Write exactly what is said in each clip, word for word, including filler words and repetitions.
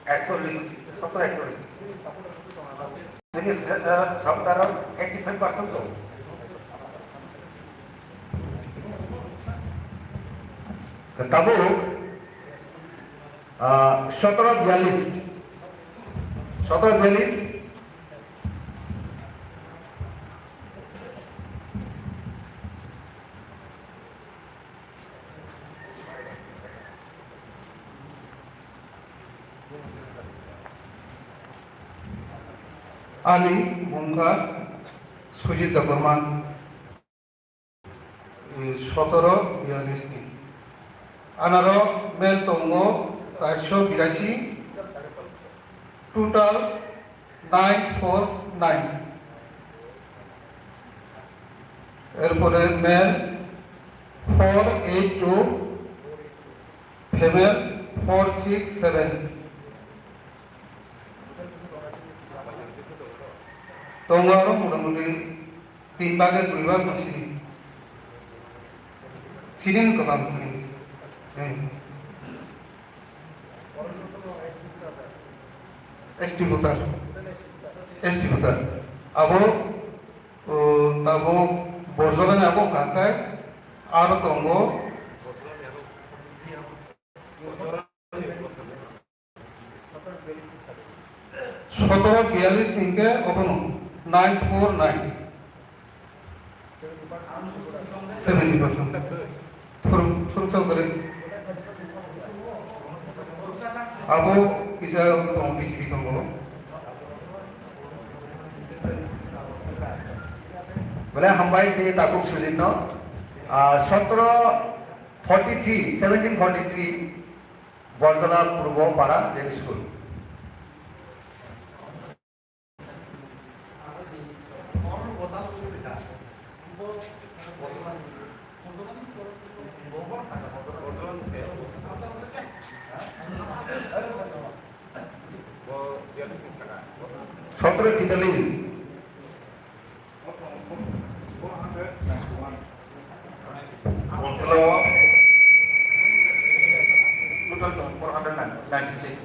Ekcholish, sotoro ekcholish. Nini se-, eh, supporter eighty five percent to. Tabuk, ah, sotoro biyalish. Sotoro biyalish. Ani mungkha Sujit Debbarma, eh, sotoro biyalish ni. Anaro male tongo charso birashi, total nine four nine. Erpore male four eight two, female four six seven. Tongo aro motamuti tin bage dui bag no sini. Sini wngkha bang sini. Eh. S T voter. S T voter. Abo, o, tabuk Borjolani abo kakai aro tongo. Sotoro biyalish ni hingke obono nine four nine. Seventy percent. Thuruk, thuruk chok gari. Abo kisa tong B C P tongo. Bole hambai sini tabuk Sujit no. Ah, sotoro forty three, seventeen forty three. Borjola Purbo Para J B School. Sotro titalis. Total four hundred ninety-six.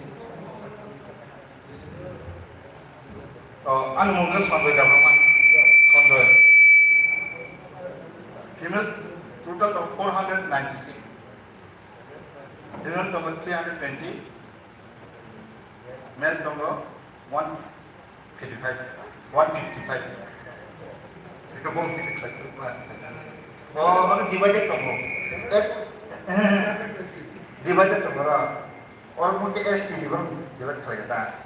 Oh, ani mungkha Sanjoy Debbarma. Sanjoy. Female total of four hundred ninety-six. Female total three hundred twenty. Male tongo one fifty-five, one fifty-five. Ito bo kisi khlai suk ma. Oh, ano divided tongo. Eh, divided tongo ra. Or mo ke S T ni bang divide khlai ta.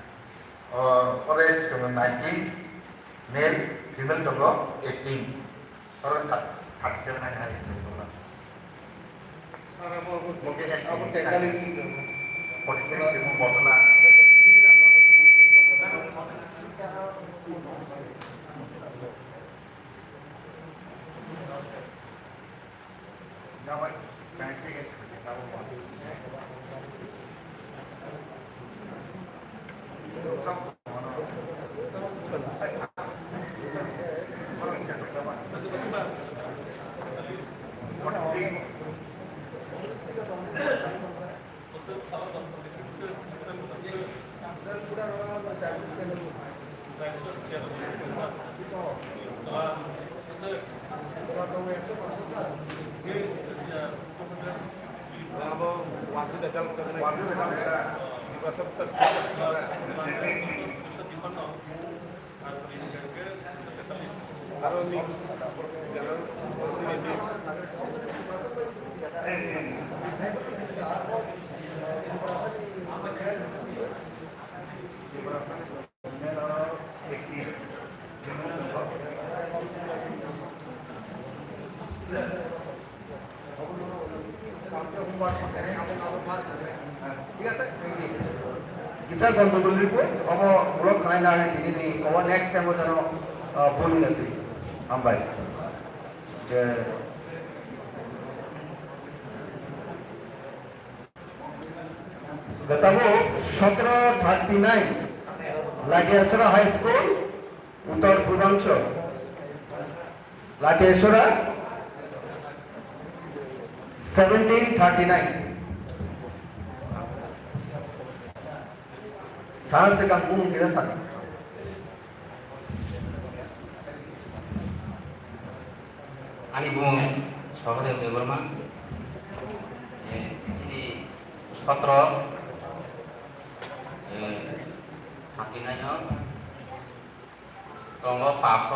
Oh, or S T tongo nineteen, male, female tongo eighteen. Oro thirty-seven hai hai program. Mungkin S T abo technically forty-three sih mau bodoh lah. Kisa gondogol report, obo ulo khanai nani tini ni, obo next time o jano, ah, boli gati. Hambai. Je, Gatabo sotro thirty nine, Latiasora High School, Uttor Purbangsho. Latiasora seventeen thirty nine. Sana se kang bumung kisa sana. Ani bumung Sahadev Debbarma. Eh, chini sotro, eh, thirty-nine o tongo paanch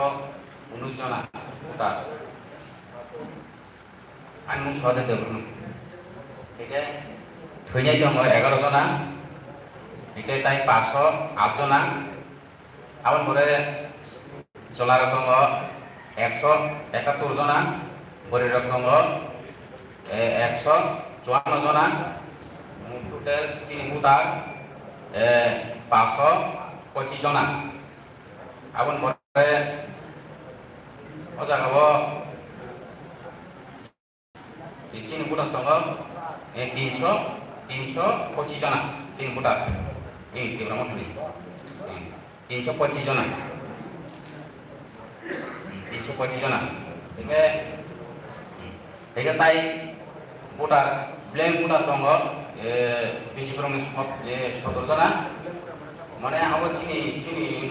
unis jona voter. Ani mung Sahadev Debbarma. Hingke thwinai tongo egaroh jona. Hingke tai paanch aat jona. Aboni pore chwlarok tongo ekso ekattor jona, bwrwirok tongo, eh, ekso chuanno jona, total chini voter, eh, paanch pochis jona. Aboni pore o jaga o chini voter tongo, eh, tinso, tinso pochis jona chini voter, eh, Tipra Mothani. Eh, tinso pochis jona. Hmm, tinso pochis jona. Hingke, hmm, hingke tai voter, blank voter tongo, eh, bisi borokni sot-, eh, sottor jona. Mane abo chini, chini,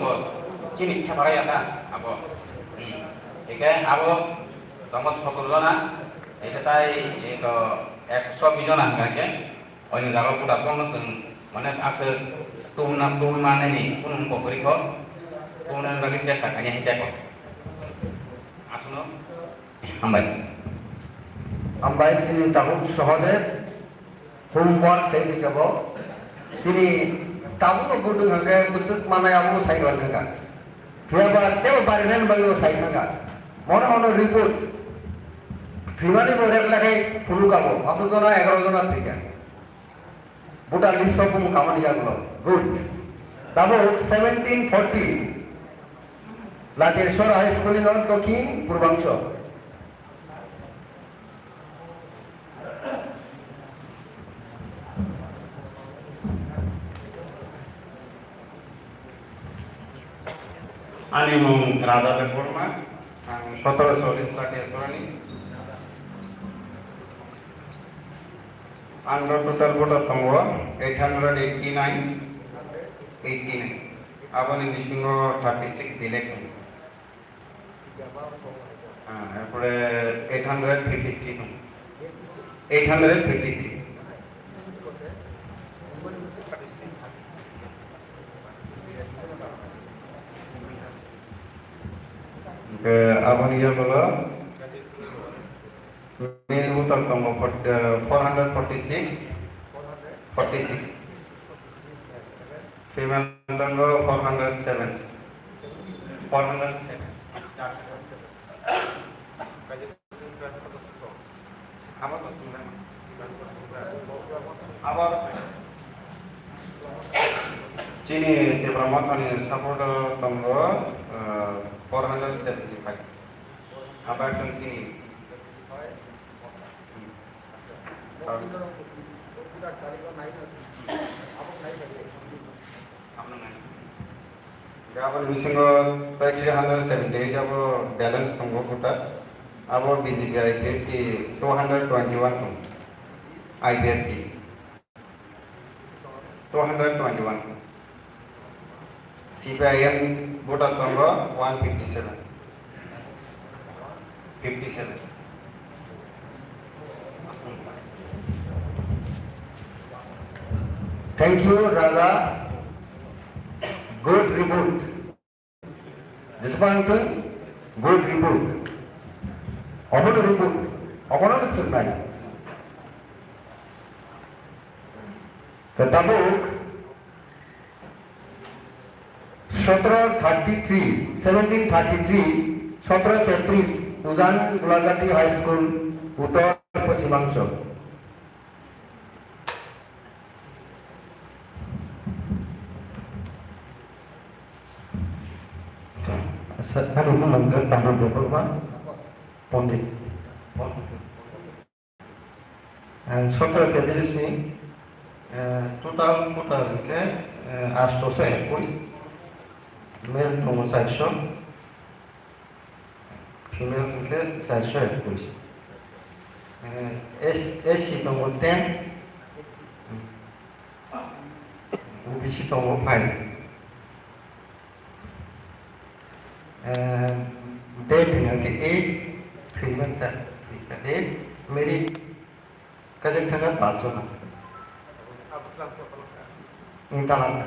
chini thepara ya ta, abo. Hmm. Hingke abo tongo sottor jona, hingke tai, eh, to, ekso chobbish jona hingka khe. Oini jaga buta kono chwng mane aswk tubuna, tubui manani kunu wngkok kwrwi kho, tubunani bagwi chesta khainai hai tei kho. Aswkno hambai. Hambai chini tabuk Sahadev, homework khlai di kebo. Chini tabukno budung hwnkhe bwswk manai abono sai rwkha kha. Phiya ba tebo barinani bagwi bo sai thangkha. Mono mono report. Thwimani bo rek lekhai phunuk abo. Paso jona, egaroh jona thwikha. Voter list o bumung kamani yagulo. Good. Tabuk seventeen forty. Latirshor High School ni nok dokhin purbangsho. Ani mung Raja Debbarma, ang sotoro chollish Latirshorni. Ang total voter tongo eight hundred eighty-nine, eighty-nine. Aboni bisingo thirty-six delete tongo. Ah, erpore eight hundred fifty-three tongo. Eight hundred fifty-three. Hingke aboni yagulo male voter tongo fort-, eh, four hundred forty-six, forty-six. Female tongo four hundred seven. Four hundred seven. Abo chini Tipra Mothani support o tongo, eh, four hundred seventy-five. Abo ekdom chini. Aboni bisingo tei three hundred seventy-eight abo balance tongo voter. Abo B J P I P F T two hundred twenty-one tongo. I P F T two hundred twenty-one. C P I M voter tongo one fifty-seven. Fifty-seven. Thank you, Raja. Good report. Jismantun, good report. Obono report. Obono swngnai. Tabuk sotro thirty three, seventeen thirty three, sotro tetris, Ujan Gulagati High School, Uttor Poschimangso. Sir, ani bumung khe Pandit Debbarma, Pandit. Ang sotro tetris ni, eh, total voter hwnkhe, eh, aatso ekkuis, male tongo chairso, female hwnkhe chairso ekkuis. Eh, S-, S C tongo ten. O B C tongo five. Eh, date hingkha khe eight, three month ta, three ta date, merit kajak thangkha panch jona. Ni talang.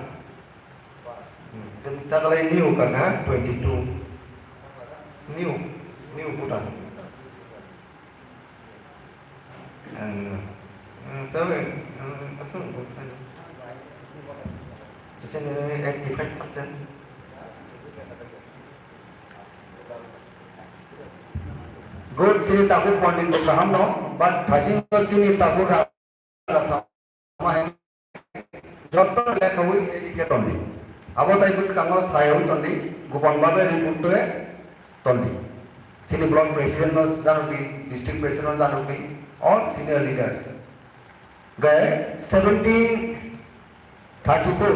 Hmm, takalai new kha twenty two. New, new voter. Ang, ang, tahu, ang, asal bukan. Di sini eighty five percent. Good, sini taku pondit kaham no, but thajin to sini taku ra-, rasa. Jotto lekhawi edit khe tondi. Abo tai bwskango sayawi tondi, gopon babe report twe tondi. Chini block president no janokdi, district president no janokdi, all senior leaders. Gai seventeen thirty-four,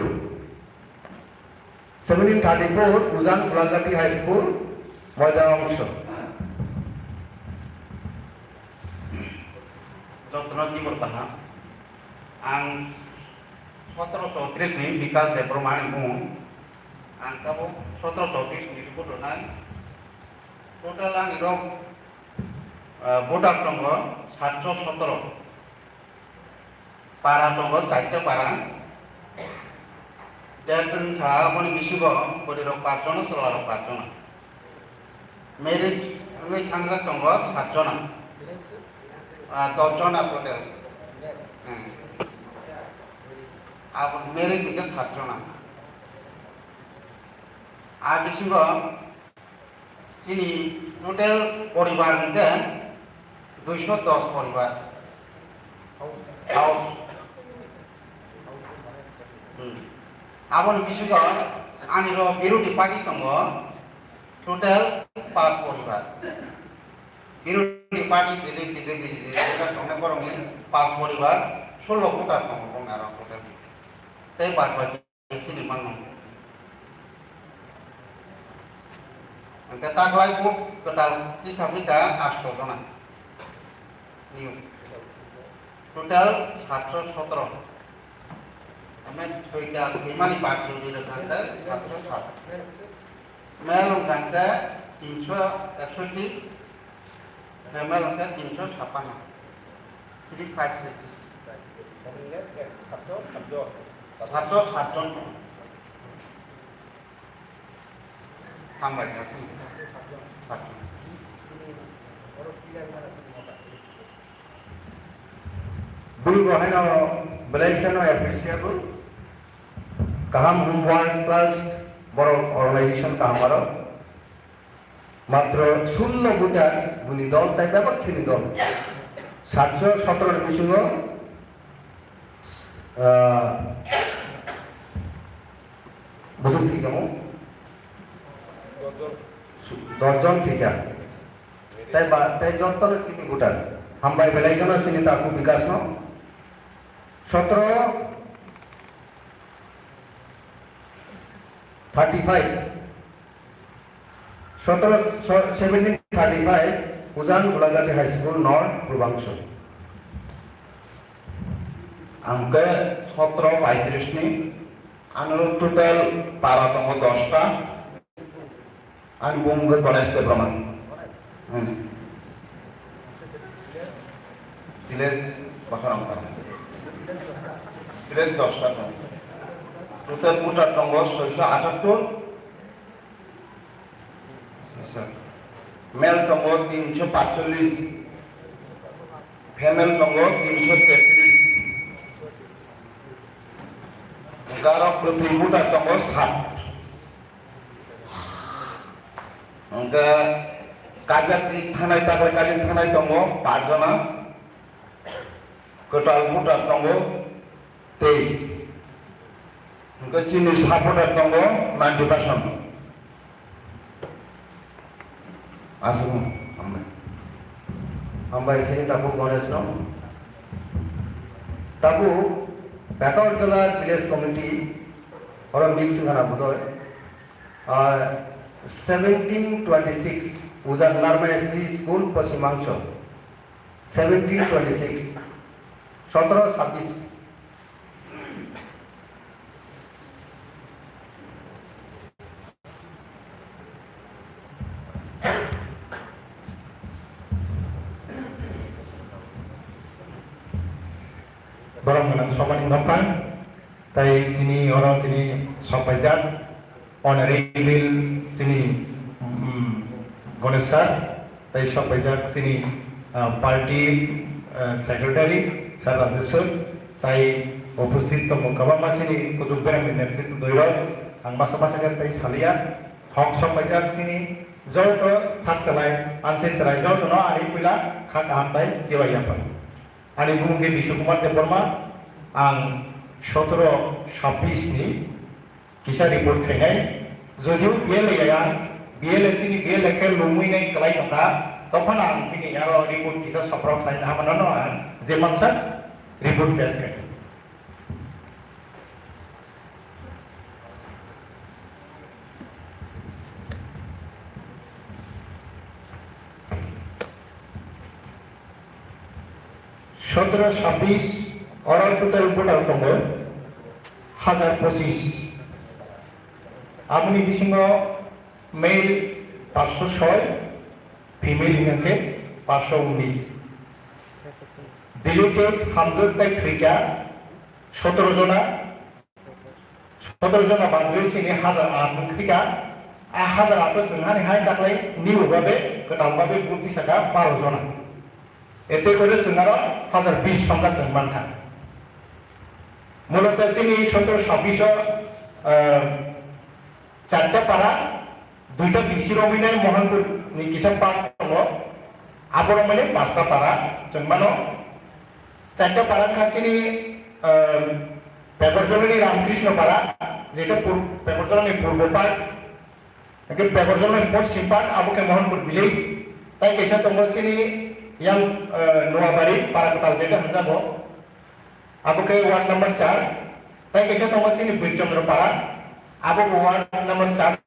seventeen thirty-four Ujan Gulagati High School, Moida Ongso. Jotno tibor kaham. Ang sotro chowtris ni Bikas Debbarma ni bung. Ang tabuk sotro chowtris ni report rwnai. Total ani rok, ah, voter tongo satso sotro. Para tongo chaita para. Date wngkha aboni bisingo bwrwi rok paanch jona, chwla rok paanch jona. Merit wngwi thangjak tongo sat jona. Ah, dos jona total. Hmm. Abo merit wngkha sat jona. A bisingo chini total poribar wngkha duiso dos poribar. House. Hmm. Aboni bisingo ani ro birodhi party tongo. Total pas poribar. Birodhi party jili B J P jili tongnai borokni pas poribar, sullo voter tongo bongni aro total. Tei bad baki sini mano. Hingke taklai bo kwtal tisapni ta asto jona. New. Total satso sotro. Ame thoita thoimani bad jodi rwkha hingke satso sat. Male wngkha hingke tinso eksotti, female wngkha tinso sappanno, three five six. Satso satjon. Hambai, satjon. Bini bo haino belai kheno appreciable. Kaham homework plus borok organization kaham aro. Matro sullo voters buni dol tai bebak chini dol. Satso sotro ni bisingo, ah, bosong thik amo? Dos jon thik ya. Tai ba, tai jotto no chini voter. Hambai belai jono chini taku Bikas no. Sotro thirty five. Sotro, so-, seventeen thirty five, Ujan Gulagati High School, North Purbangsho. Ang khe sotro paitris ni, ano total para tongo dos ta, ani bung khe Ganesh Debbarma. Hmm. Village Bakarangpara. Village dos ta tongo. Total voter tongo soiso atattor. Male tongo tinso patchollis, female tongo tinso tetris. Garok bwtwi buta tongo sat. Hwnkhe kajak thanai, taklai kajak thanai tongo pach jona. Kwtal voter tongo teis. Hwnkhe chini supporter tongo ninety percent. Aswk, hambai. Hambai sini tabu Ganesh no. Tabu Pakarjala Village Committee oro mix wngkha na budoi. Ah, seventeen twenty-six Ujan Larma S D School, Poschimangso. Seventeen twenty-six, sotro sabbish. Sabhani nokha, tai chini oro tini sokpaijak Honorable chini, um, Ganesh sir, tai sokpaijak chini, ah, party, ah, secretary sir Rajeshwar, tai uposthit tongo kwbangma chini kuchuk beremni netritw dwirok, ang masa masa khe tai salia, hok sokpaijak chini joto sak salai, ansai salai jotono ani puila kha kaham tai chibai yapha. Ani bumung khe Biswa Kumar Debbarma, ang sotoro sabbish ni kisa report khainai. Jodio B L A ya, B L A chini B L A khe lungwi nai kwlai tongkha, tongphano ang bini aro report kisa soprok khlaina hamano no ang je mansa report pass khai. Sotoro sabbish, oro total voter tongo hajar pochish. Aboni bisingo male paanch sho soi, female hingkha khe paanch sho unnish. Deleted hamjak tai thwikha sotoro jona, sotoro jona badwi chini hajar aat wngkha. A hajar aat o chwng hani hai taklai new babe, kwtal babe buti saka baro jona. Ete kore chwng aro hajar bish songkha chwng mankha. Muloto chini sotoro sabbish o, ah, charta para, duita B C romwi nai Mohanpur ni kisa park tongo, abo romwi nai pasta para chwng mano. Charta para wngkha chini, ah, Pekorjolani Ramkrishna para, jeta pur-, Pekorjolani purbo park, hingke Pekorjolani poschim park, abo khe Mohanpur village. Tai kaisa tongo chini yang, ah, Noabari para kwtal jeta hwnjago, abo khe ward number char. Tai kaisa tongo chini Birchandra para, abo bo ward number char.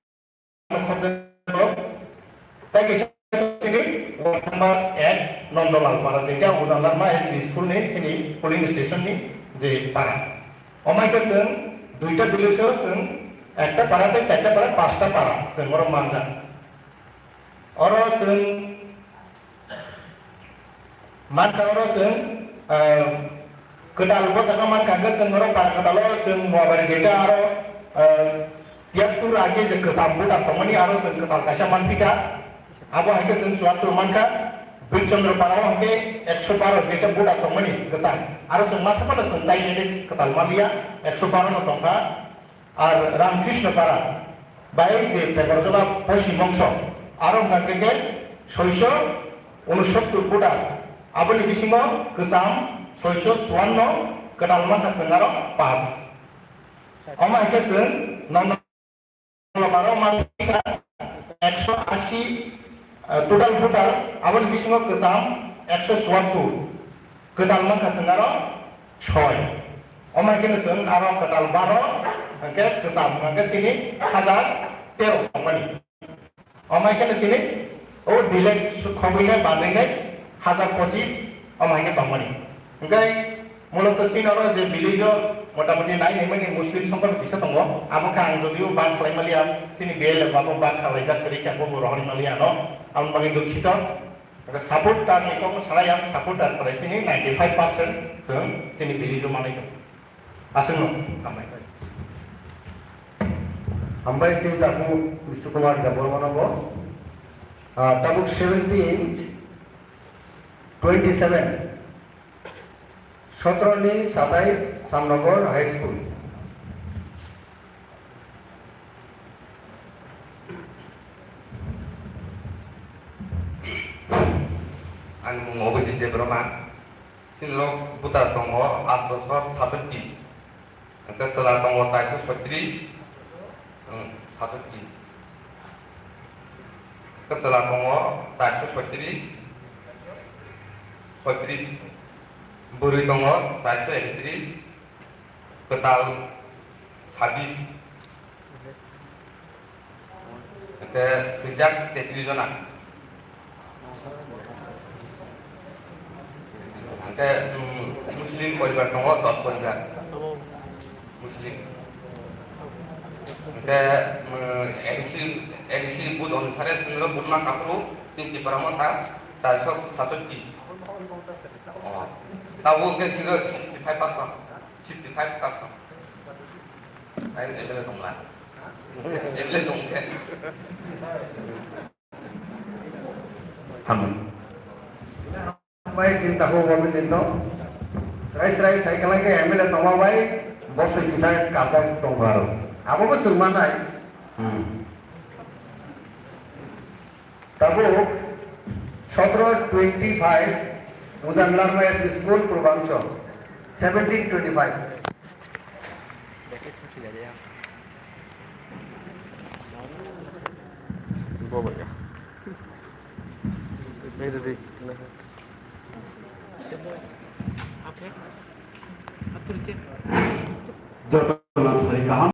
Khobjagao. Tai kaisa chini ward number ek Nondolal para, jeta Udanlarma S B school ni chini polling station ni je para. Omai khe chwng duita village o chwng ekta para tei charta para, pasta para chwng oro manjak. Oro chwng Mankha oro chwng, ah, kwtal bo jaga mankha, hwnkhe chwng oro para kwtal o chwng Noabari jeta aro, ah, tiyattur age je kwcham buda tongmani aro chwng kwtal kaisa manphika. Abo hai khe chwng chuattur mankha, Birchandra para o hwnkhe ekso baro jeta buda tongmani kwcham. Aro chwng masa phano chwng tai nini kwtal manliya, ekso baro no tongkha. Ar Ramkrishna para bai je Pekorjola poschim bongso, aro hwnkha khe khe soiso unosottur voter, aboni bisingo kwcham soiso chuanno, kwtal mankha chwng aro pass. Omo hai khe chwng nono para o mankha ekso ashi, eh, total voter, aboni bisingo kwcham ekso chuattur, kwtal mankha chwng aro soi. Omo hai kheno chwng aro kwtal baro, hwnkhe kwcham hwnkhe chini hajar tero tongmani. Omo hai kheno chini o delete su-, khobwinai badwinai hajar pochis omo hai khe tongmani. Hwnkhe muloto chini oro je village o motamoti nai nai mani Muslim songkor kisa tongo, abo khe ang jodio bak khlai maliya, chini B L A babo bak khlaijak kwrwi khe abo bo rohorwi maliya ano, aboni bagwi dukhito. Hwnkhe supporter ni kokno sanai ang, supporter kwrai chini ninety five percent chwng chini village o manwi tongo. Aswkno hambai. Hambai se tabuk Biswa Kumar Debbarma no bo. Ah, tabuk seventeen twenty seven, sotoro ni satais Samnagar High School. Ani mung Obijit Debbarma. Chini lok buta tongo aatso satoti. Hwnkhe chwla tongo chairso soitris, hmm, satoti. Hwnkhe chwla tongo chairso soitris, soitris. Bwrwi tongo chairso ektris, kwtal sabis. Hwnkhe thwijak tetris jona. Hwnkhe, mm, Muslim poribar tongo dos poribar. Muslim. Hwnkhe, mm, A D C, A D C booth onusare chwngno butma kaphuru chini Tipra Motha chairso satoti. Oh. Tabuk hwnkhe sixty five percent. Five percent. Five M L A tongla. M L A tongkhe. Hambai. Bai sinta ho bo sinto. Srai srai sai kala ke M L A tongma bai bosoi kisa kajak tongpharo. Abo bo chwng manai. Hmm. Tabuk sotro twenty five, Mujan Larma S M School, Purbanchal, seventeen twenty five. Bo bai ya. Bai, bai, bai. Joto